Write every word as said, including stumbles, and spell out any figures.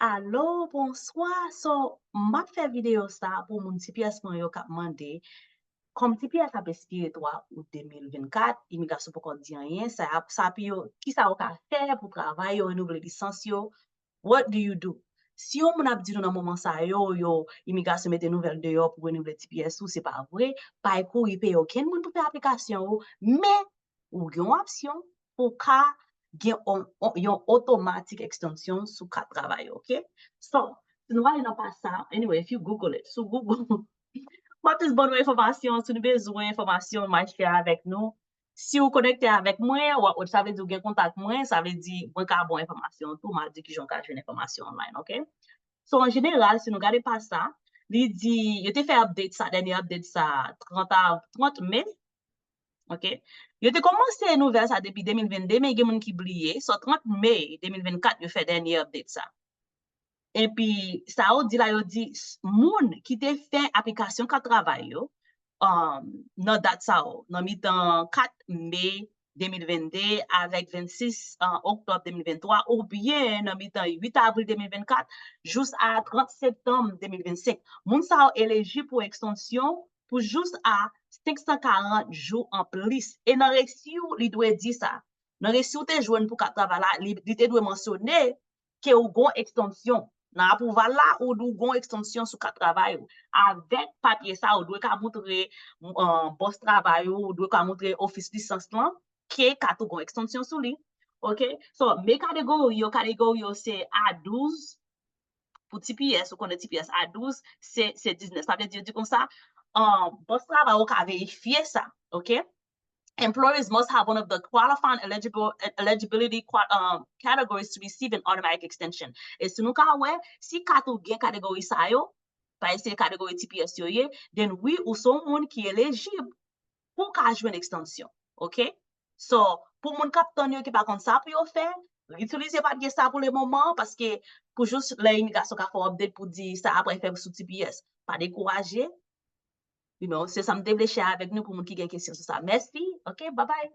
Alo, bonswa. So, m ap fè videyo sa pou moun T P S mwen yo k ap mande, kòm T P S ap ekspire twa out de mil vennkat, imigrasyon poko di anyen, sa, sa pou yo, kisa yo ka fè pou travay yo, renouvle lisans yo? What do you do? Si yon moun ap di nou nan moman sa yo, yo, imigrasyon mete nouvèl deyò pou renouvle T P S ou, se pa vre, pa kouri peye okenn moun pou fè aplikasyon ou, men ou gen yon opsyon pou ka gen on, on, yon otomatik ekstansyon sou kat travay ou, ok? So, si nou ale nan paj sa, anyway, if you Google it, sou Google, m ap jis ban nou enfòmasyon, si nou bezwen enfòmasyon, m a share avèk nou. Si ou konekte avèk mwen, w ap, sa vle di ou gen kontak mwen, sa vle di mwen ka ba w enfòmasyon tou, m a di kijan w ka jwenn enfòmasyon online, ok? So, an jeneral, si nou gade paj sa, li di, yo te fè update sa, dènye update sa, trant a, trant me, ok? Yo te kòmanse nouvèl sa depi de mil vennde, men gen moun ki bliye. So, trant me de mil vennkat, yo fè dènye update sa. Epi, sa yo di la, yo di s-, moun ki te fè aplikasyon kat travay yo, um, nan dat sa yo, nan mitan kat me de mil vennde avèk vennsis, uh, oktòb de mil venntwa, oubyen nan mitan uit avril de mil vennkat jous a trant septanm de mil vennsenk. Moun sa yo elijib pou ekstansyon pou jous a senk san karant jou anplis. E nan resi w, li dwe di sa. Nan resi w te jwenn pou kat travay la, li, li te dwe mansyone ke ou gon ekstansyon. Nan apwouval la, ou di w gon ekstansyon sou kat travay ou. Avèk papye sa, ou dwe ka montre, uh, bòs travay ou, ou dwe ka montre ofis lisans lan, ke kat ou gon ekstansyon sou li. Ok? So, me kategori yo, kategori yo se A douz, pou T P S, ou konnen T P S A douz, se, se diznèf. Sa vle di, yo di konsa, um, bòs travay ou ka verifye sa, ok? Employers must have one of the qualifying eligible, eligibility qua-, um, categories to receive an automatic extension. E si nou ka wè, si kat ou gen kategori sa yo, pa se kategori T P S yo ye, then wi, ou se yon moun ki elijib pou ka jwenn ekstansyon, ok? So, pou moun k ap tann yo ki pa konn sa pou yo fè, itilize papye sa pou le moman, paske pou jous lè imigrasyon ka fè w update pou di sa apre fè sou T P S. Pa dekouraje. You know, se sa m te vle share avèk nou pou moun ki gen kesyon sou sa. Mèsi, ok, bye bye.